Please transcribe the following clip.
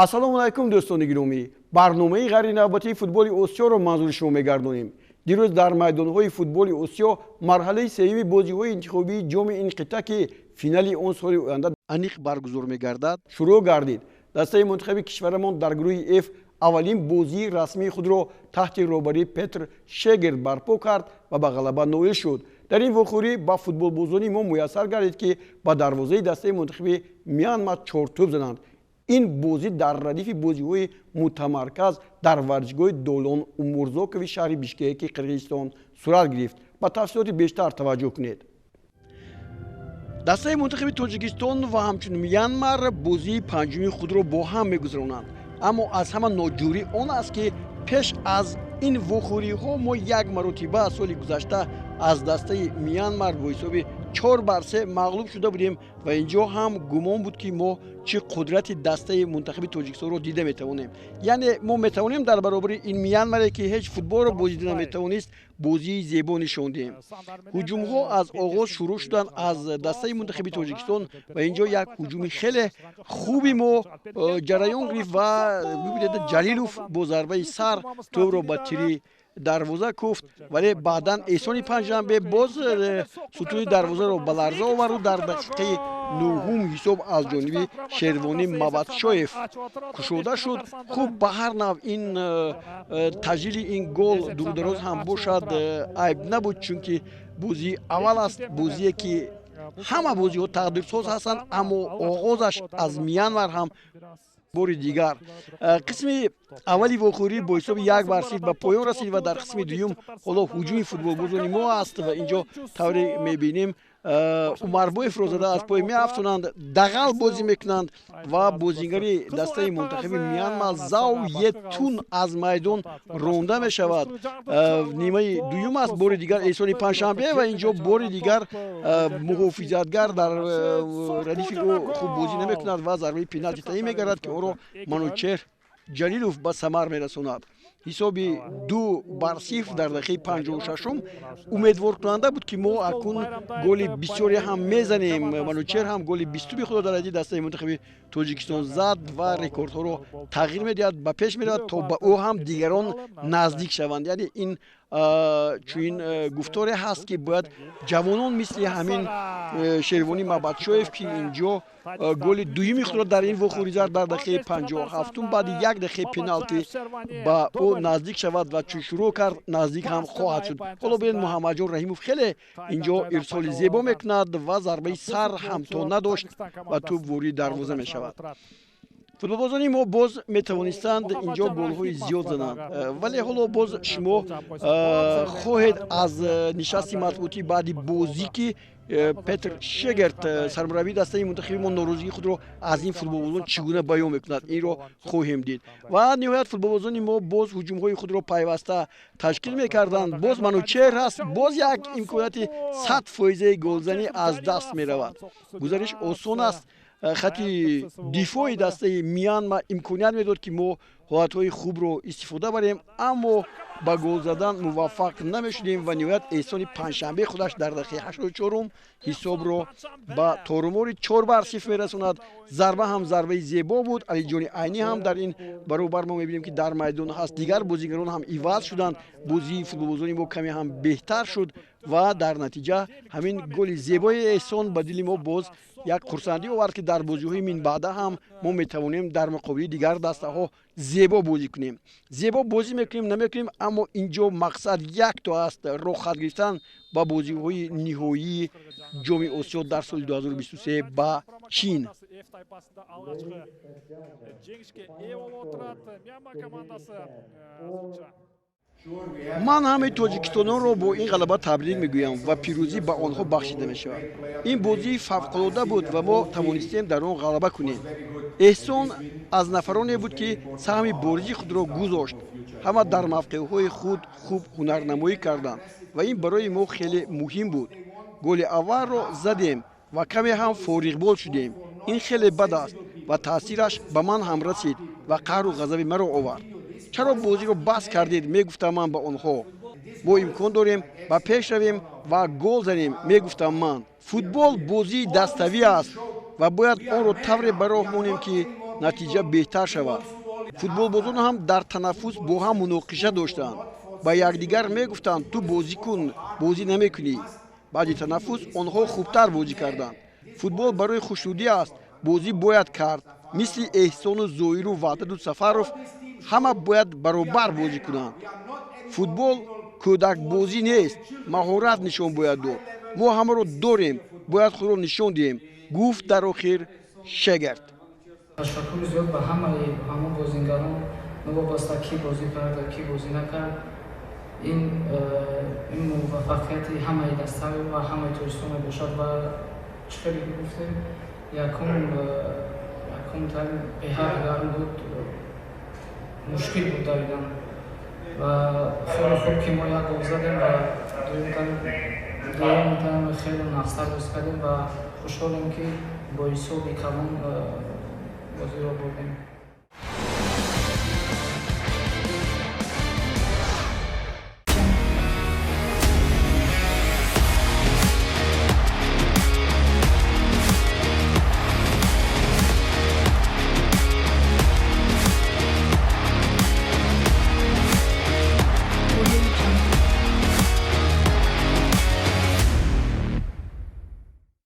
Ассалому алайкум, дӯстони гиромӣ. Барномаи ғайринавбатии футболи Осиёро манзури шумо мегардонем. Дирӯз дар майдонҳои футболи Осиё марҳалаи сеюми бозиҳои интихобии ҷоми ин қитъа, ки финали он соли оянда аниқ баргузор мегардад, шурӯъ гардид. Дастаи мунтахаби кишварамон дар гурӯҳи Ф аввалин бозии расмии худро таҳти роҳбарии Петр Шегерт барпо кард ва ба ғалаба ноил шуд. Дар ин вохӯрӣ ба футболбозони мо муяссар гардид, ки ба дарвозаи дастаи мунтахаби Мянма чор тӯб зананд. Ин бозӣ дар радифи бозиҳои мутамарказ дар варзишгоҳи Долон Умурзокови шаҳри Бишкеки Қирғизистон сурат гирифт. Ба тафсилоти бештар таваҷҷӯҳ кунед. Дастаи мунтахаби Тоҷикистон ва ҳамчунин Мянмар бозии панҷуми худро бо ҳам мегузаронанд, аммо аз ҳама ноҷӯрӣ он аст, ки пеш аз ин вохӯриҳо мо як маротиба соли гузашта аз дастаи Мянмар бо ҳисоби 4-3 мағлуб шуда будем ва инҷо ҳам гумон буд, ки мо чӣ қудрати дастаи мунтахаби Тоҷикистонро дида метавонем. Яъне мо метавонем дар баробари ин Мянмаре, ки ҳеҷ футболро бозида наметавонист, бозии зебо нишон диҳем. Ҳуҷумҳо аз оғоз шурӯъ шуданд аз дастаи мунтахаби Тоҷикистон ва инҷо як ҳуҷуми хеле хуби мо ҷараён гирифт ва бибинед, Ҷалилов бо зарбаи сар тӯбро ба тири дарвоза куфт, вале баъдан Эҳсони Панҷшанбе боз сутуни дарвозаро ба ларза оварду дар дақиқаи 9-ум ҳисоб аз ҷониби Шервонӣ Мабатшоев кушода шуд. Хуб, ба ҳар нав ин таҷлили ин гол дурудароз ҳам бошад, айб набуд, чунки бозии аввал аст, бозие, ки ҳама бозиҳо тақдирсоз ҳастанд, аммо оғозаш аз Мянмар ҳам. Бори дигар қисми аввали вохӯрӣ бо ҳисоби 1-0 ба поён расид ва дар қисми дуюм ҳоло ҳуҷуми футболбозони мо аст ва инҷо тавре мебинем, Умарбоевро зада аз пой меафтонанд, дағал бозӣ мекунанд ва бозигари дастаи мунтахаби Мянма Зав Етун аз майдон ронда мешавад. Нимаи дуюм аст. Бори дигар Эҳсони Панҷшанбе ва инҷо бори дигар муҳофизатгар дар радифи ӯ хуб бозӣ намекунад ва зарбаи пеналти таъин мегардад, ки онро Манучеҳр Ҷалилов ба самар мерасонад. Ҳисоби 2-0 дар дақиқаи 56-ум умедворкунанда буд, ки мо акнун голи бисёре ҳам мезанем. Манучеҳр ҳам голи 20-уми худро дар радифи дастаи мунтахаби Тоҷикистон зад ва рекордҳоро тағйир медиҳад, ба пеш меравад, то ба ӯ ҳам дигарон наздик шаванд. Яъне ин чунин гуфторе ҳаст, ки бояд ҷавонон мисли ҳамин Шервонӣ Мабатшоев, ки инҷо голи дуюми худро дар ин вохӯрӣ зад дар дақиқаи 57-ум баъди як дақиқаи пеналти, ба ӯ наздик шавад ва чун шурӯъ кард, наздик ҳам хоҳад шуд. Ҳоло бинед, Муҳаммадҷон Раҳимов хеле инҷо ирсоли зебо мекунад ва зарбаи сар ҳамто надошт ва тӯб ворид дарвоза мешавад. Футболбозони мо боз метавонистанд инҷо голҳои зиёд зананд, вале ҳоло боз шумо хоҳед аз нишасти матбуотӣ баъди бозӣ, ки Петр Шегерт, сармураббии дастаи мунтахаби мо, норозигии худро аз ин футболбозон чӣ гуна баён мекунад, инро хоҳем дид. Ва ниҳоят футболбозони мо боз ҳуҷумҳои худро пайваста ташкил мекарданд. Боз Манучеҳр ҳаст, боз як имконияти 100-фоизаи голзанӣ аз даст меравад. Гузариш осон аст. Хати дифои дастаи Мянма имконият медод, ки мо ҳолатҳои хубро истифода барем, аммо ба гол задан муваффақ намешудем ва ниҳоят Эҳсони Панҷшанбе худаш дар дақиқаи 84-ум ҳисобро ба торумори 4-0 мерасонад. Зарба ҳам зарбаи зебо буд. Алиҷони Айнӣ ҳам дар ин баробар мо мебинем, ки дар майдон ҳаст. Дигар бозигарон ҳам иваз шуданд, бозии футболбозони мо каме ҳам беҳтар шуд ва дар натиҷа ҳамин голи зебои Эҳсон ба дили мо боз як хурсандӣ овард, ки дар бозиҳои минбаъда ҳам мо метавонем дар муқобили дигар дастаҳо зебо бозӣ кунем. Зебо бозӣ мекунем, намекунем, аммо инҷо мақсад якто аст: роҳхат гирифтан ба бозиҳои ниҳоии Ҷоми Осиё дар соли 2023 ба Чин. Жеңишке ээ болуп отурат Мьянма командасы. Ман ҳамаи тоҷикистононро бо ин ғалаба табрик мегӯям ва пирӯзӣ ба онҳо бахшида мешавад. Ин бозии фавқулода буд ва мо тавонистем дар он ғалаба кунем. Эҳсон аз нафароне буд, ки саҳми боризи худро гузошт. Ҳама дар мавқеъҳои худ хуб ҳунарнамоӣ карданд ва ин барои мо хеле муҳим буд. Голи аввалро задем ва каме ҳам фориғбол шудем. Ин хеле бад аст ва таъсираш ба ман ҳам расид ва қаҳру ғазаби маро овард. Чаро бозиро бас кардед, мегуфтам ман ба онҳо. Мо имкон дорем ба пеш равем ва гол занем, мегуфтам ман. Футбол бозиидаставӣ аст ва бояд онро тавре ба роҳ монем, ки Натиҷа беҳтар шавад. Футболбозон ҳам дар танаффус бо ҳам муноқиша доштанд, ба якдигар мегуфтанд: «Ту бозӣ кун, бозӣ намекунӣ». Баъди танаффус онҳо хубтар бозӣ карданд. Футбол барои хушнудӣ аст, бозӣ бояд кард. Мисли Эҳсону Зоиру Ваҳдату Сафаров ҳама бояд баробар бозӣ кунанд. Футбол кӯдакбозӣ нест, маҳорат нишон бояд дод. Мо ҳамаро дорем, бояд худро нишон диҳем, гуфт дар охир Шегард. Ташаккури зиёд ба ҳамаи ҳамон бозингарон, новобаста кӣ бозӣ карда, кӣ бозӣ накард. Ин муваффақияти ҳамаи даста ва ҳамаи Тоҷикистон мебошад. Ва чӣ хеле ки гуфтем, якум тайм беҳад гарм буд, мушкил буд давидан ва хеле хуб, ки мо як гол задем ва дуюм тайм хеле нағзтар бозӣ кардем ва хушҳолем, ки бо ҳисоби калон бозиро бурдем.